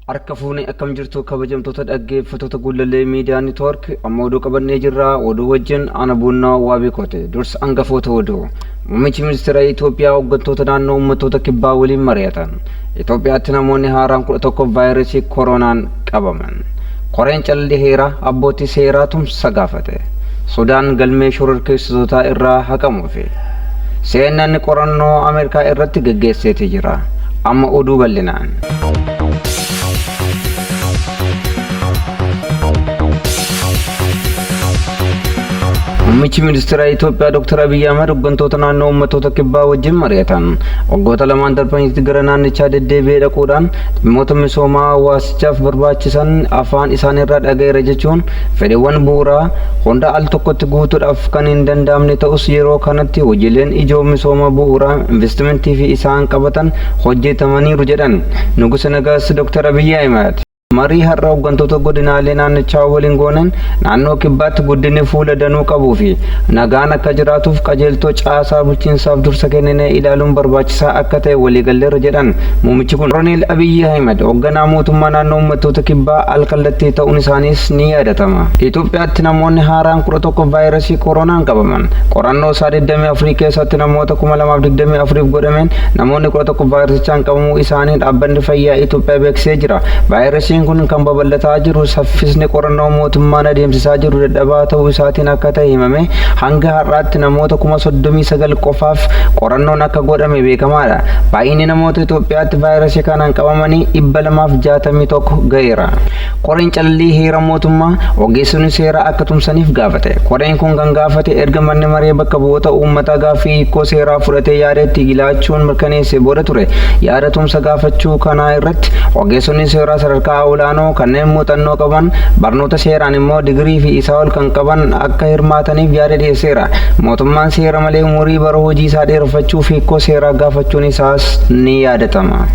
Harka fuune akkam jirtu kabajamtoota dhaggeeffattoota Gullallee Miidiyaa Niitwoork amma oduu qabannee jirra. Oduu wajjin ana Buunnaa Waabii Kote. Dursa hangafoota oduu. Muummichi ministeera Itoophiyaa hooggantoota naannoo uummattoota kibbaa waliin mari'atan. Itoophiyaatti namoonni haaraan 11 vaayirasii koronaan qabaman. Koreen calallii heeraa abbootii seeraa tumsa gaafate. Sudaan galmee shororkeessitootaa irraa haqamuufi. CNN qorannoo Ameerikaa irratti geggeesseeti jira. Amma oduu bal'inaan. Muummichi ministeera Itoophiyaa Dr. Abiyyi Ahmad hooggantoota naannoo uummattoota kibbaa wajjin mari'atan. Waggoota lamaan darbanitti gara naannichaa deddeebi'ee dhaquudhaan dhimmoota misoomaa hawaasichaaf barbaachisan afaan isaaniirraa dhaga'eera jechuun fedhiiwwan bu'uuraa hunda al tokkotti guutuudhaaf kan hin danda'amne ta'us yeroo kanatti hojiileen ijoo misooma bu'uuraa investimentii fi isaan qabatan hojjetamaniiru jedhan. Nugusa Nagaas Dr. Abiyyi Ahmad. Marii har'a hooggantoota godinaalee naannichaa waliin goonen naannoo kibbaatti guddinni fuula danuu qabuu fi nagaan akka jiraatuuf qajeeltoo caasaa bulchiinsaaf dursa kenninee ilaaluun barbaachisaa akka ta'e waliigalleerra jedhan muummichi kun. Koloneel Abiyyi Ahimad hoogganaa mootummaa naannoo uummattoota kibbaa al-kallattii ta'uun isaaniis ni yaadatama. Itoophiyaatti namoonni haaraan 11 vaayirasii koronaan qabaman. Qorannoo isaa 24 keessatti namoota 2024 godhameen namoonni 11 vaayirasichaan qabamuu isaanii dhaabbanni fayyaa Itoophiyaa beeksisee jira. Vaayirasiin kun kan babal'ataa jiru saffisni qorannoo mootummaan adeemsisaa jiru dadhabaa ta'uu isaatiin akka ta'e himame hanga har'aatti namoota 39,000 qofaaf qorannoon akka godhame beekamaadha. Baay'inni namoota Itoophiyaatti vaayirasii kanaan qabamanii 261 ga'eera. Koreen calallii heera mootummaa ogeessonni seeraa akka tumsaniif gaafate. Koreen kun kan gaafate erga manni maree bakka bu'oota uummataa gaaffii hiikoo seeraa fudhatee yaada itti laachuun mirkaneesse booda ture. Yaada tumsa gaafachuu kanaa irratti ogeessonni seeraa sadarkaa olaanoo kanneen muuxannoo qaban barnoota seeraan immoo digirii fi isaa ol kan qaban akka hirmaataniif yaada dhiyeesseera. Mootummaan seera malee umurii bara hojii isaa dheereffachuuf hiikoo seeraa gaafachuun isaas ni yaadatama.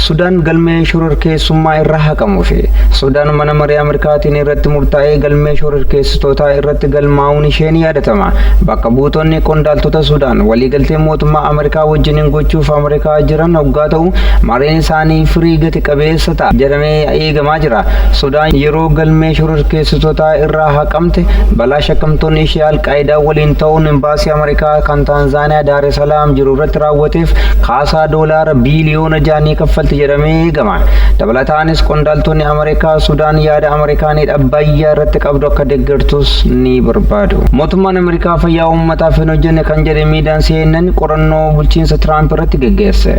Sudaan galmee shororkeessummaa irraa haqamuufi. Sudaan mana maree Ameerikaatiin irratti murtaa'ee galmee shororkeessitootaa irratti galmaa'uun ishee ni yaadatama. Bakka buutonni qondaaltota Sudaan waliigaltee mootummaa Ameerikaa wajjiniin gochuuf Ameerikaa jiran hoggaa ta'u mareen isaanii firii gati qabeessa ta'a jedhamee eegamaa jira. Sudaan yeroo galmee shororkeessitootaa irraa haqamte balaa shakkamtoonni ishee Alqaayidaa waliin ta'uun imbaasii Ameerikaa kan Taanzaaniyaa Daar es Salaam jiru irratti raawwateef kaasaa doolaara biiliyoona 6 ni kaffalti jedhamee eegama. Dabalataanis qondaaltonni Ameerikaa Sudaan yaada Ameerikaan hidha Abbayyaa irratti qabdu akka deeggartus ni barbaadu. Mootummaan Ameerikaa fayyaa uummataaf hin hojjenne kan jedhe miidiyaan CNN qorannoo bulchiinsa Tiraamp irratti geggeesse.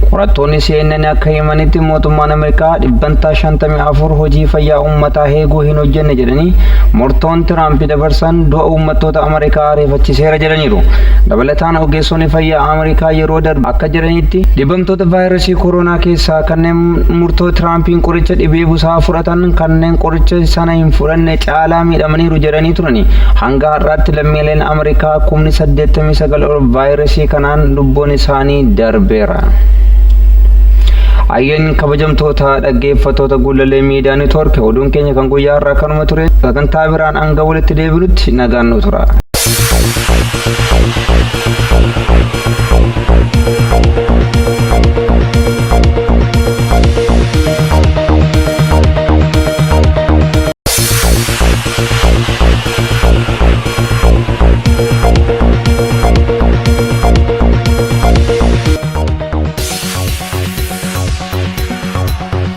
Qorattoonni CNN akka himanitti mootummaan Ameerikaa dhibbantaa 54 hojii fayyaa uummataa eeguu hin hojjenne jedhanii murtoon Tiraamp dabarsan du'a uummattoota Ameerikaa ariifachiiseera jedhaniiru. Dabalataan ogeessonni fayyaa Ameerikaa yeroo darbe akka jedhanitti dhibamtoota vaayirasii koronaa keessaa kanneen murtoo Tiraampiin qoricha dhibee busaa fudhatan kanneen qoricha sana hin fudhanne caalaa miidhamaniiru jedhanii turani. Hanga har'aatti lammiileen Ameerikaa 89,000 ol vaayirasii kanaan lubbuun isaanii darbeera. Ayyeen kabajamtoota dhaggeeffattoota Gullallee Miidiyaa Niitwoork oduun keenya kan guyyaa har'aa kanuma ture. Sagantaa biraan hanga walitti deebinutti nagaan nu tura.